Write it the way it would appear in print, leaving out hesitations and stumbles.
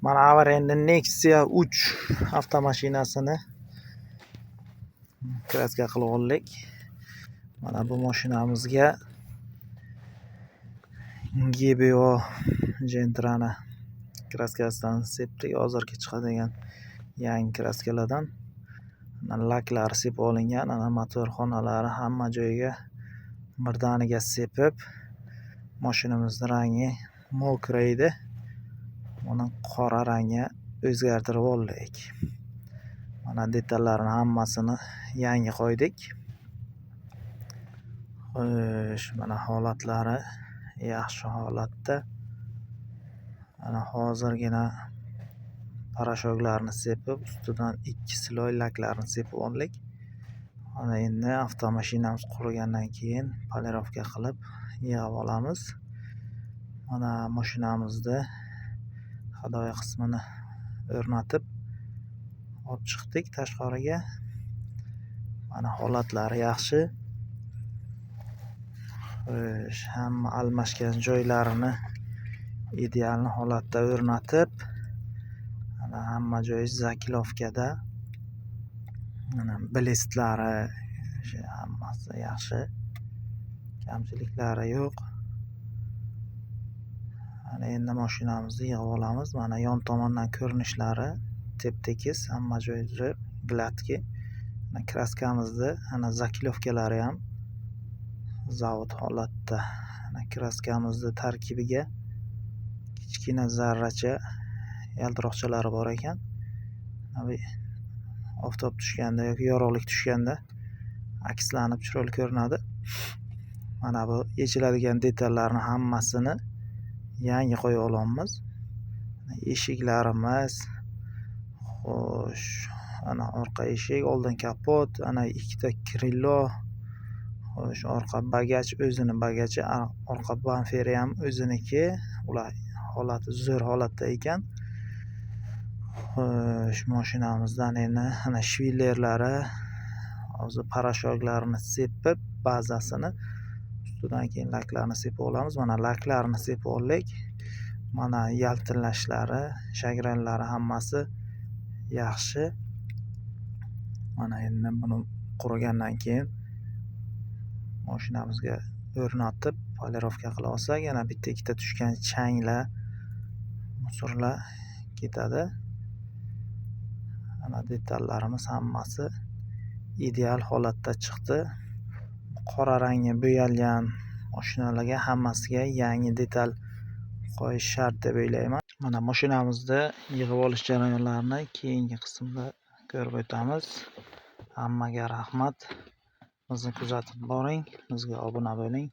Mana avariyani Nexia 3 avtomashinasini краска qilib oldik. Mana bu mashinamizga GBO Gentrani краска sidan sepdik. Hozirgi chiqadigan yangi краска lardan. Mana laklari sepib olingan, ana motor xonalari hamma joyiga birdaniga sepib, mashinamizni rangi мокрый edi. Uni qora rangga o'zgartirib oldik. Mana detallarini hammasini yangi qo'ydik. Xo'sh, mana holatlari yaxshi holatda. Mana hozirgina порошок larni sepib, ustidan ikki слой laklarni sepib oldik. Mana endi avtomashinamiz qurigandan keyin полировка qilib yig'ib olamiz. Mana mashinamizni ходовой qismini o'rnatib olib chiqdik tashqariga. Mana holatlari yaxshi. Xo'sh, hamma almashgan joylarini ideal holatda o'rnatib, mana hamma joyi заклёпка da. Mana блеск lari, o'sha hammasi yaxshi. Kamchiliklari yo'q. Mana endi mashinamizni yig'ib olamiz. Mana yon tomondan ko'rinishlari tep-tekis, hamma joyi zo'r, гладкий. Mana краска mizni ana заклёпка lari ham zavod holatda. Mana краска mizni tarkibiga kichkina zarracha yaltiroqchalari bor ekan. Oftob tushganda yoki yorug'lik tushganda akslanib chiroyli ko'rinadi. Mana bu yechiladigan detallarni hammasini yangi qo'yib olamiz. Eshiklarimiz, xo'sh, ana orqa eshik, oldin kapot, ana ikkita крыло, xo'sh, orqa багаж o'zini багаж i, orqa bamferi ham o'ziniki. Ular holati zo'r holatda ekan. Xo'sh, mashinamizdan endi ana швеллер lari, hozir порошок larni sepib, bazasini ustidan keyin laklarni sepib olamiz. Mana laklarni sepib oldik. Mana yaltillashlari, shagranlari hammasi yaxshi. Mana endi buni qurigandan keyin mashinamizga o'rnatib, полировка qilib olsak, yana bitta ikkita tushgan changlar, мусор lar ketadi. Mana detallarimiz hammasi ideal holatda chiqdi. Qora rangga bo'yalgan mashinalarga hammasiga yangi detal qo'yish shart deb o'ylayman. Mana mashinamizni yig'ib olish jarayonlarini keyingi qismda ko'rib o'tamiz. Hammaga rahmat. Bizni kuzatib boring, bizga obuna bo'ling.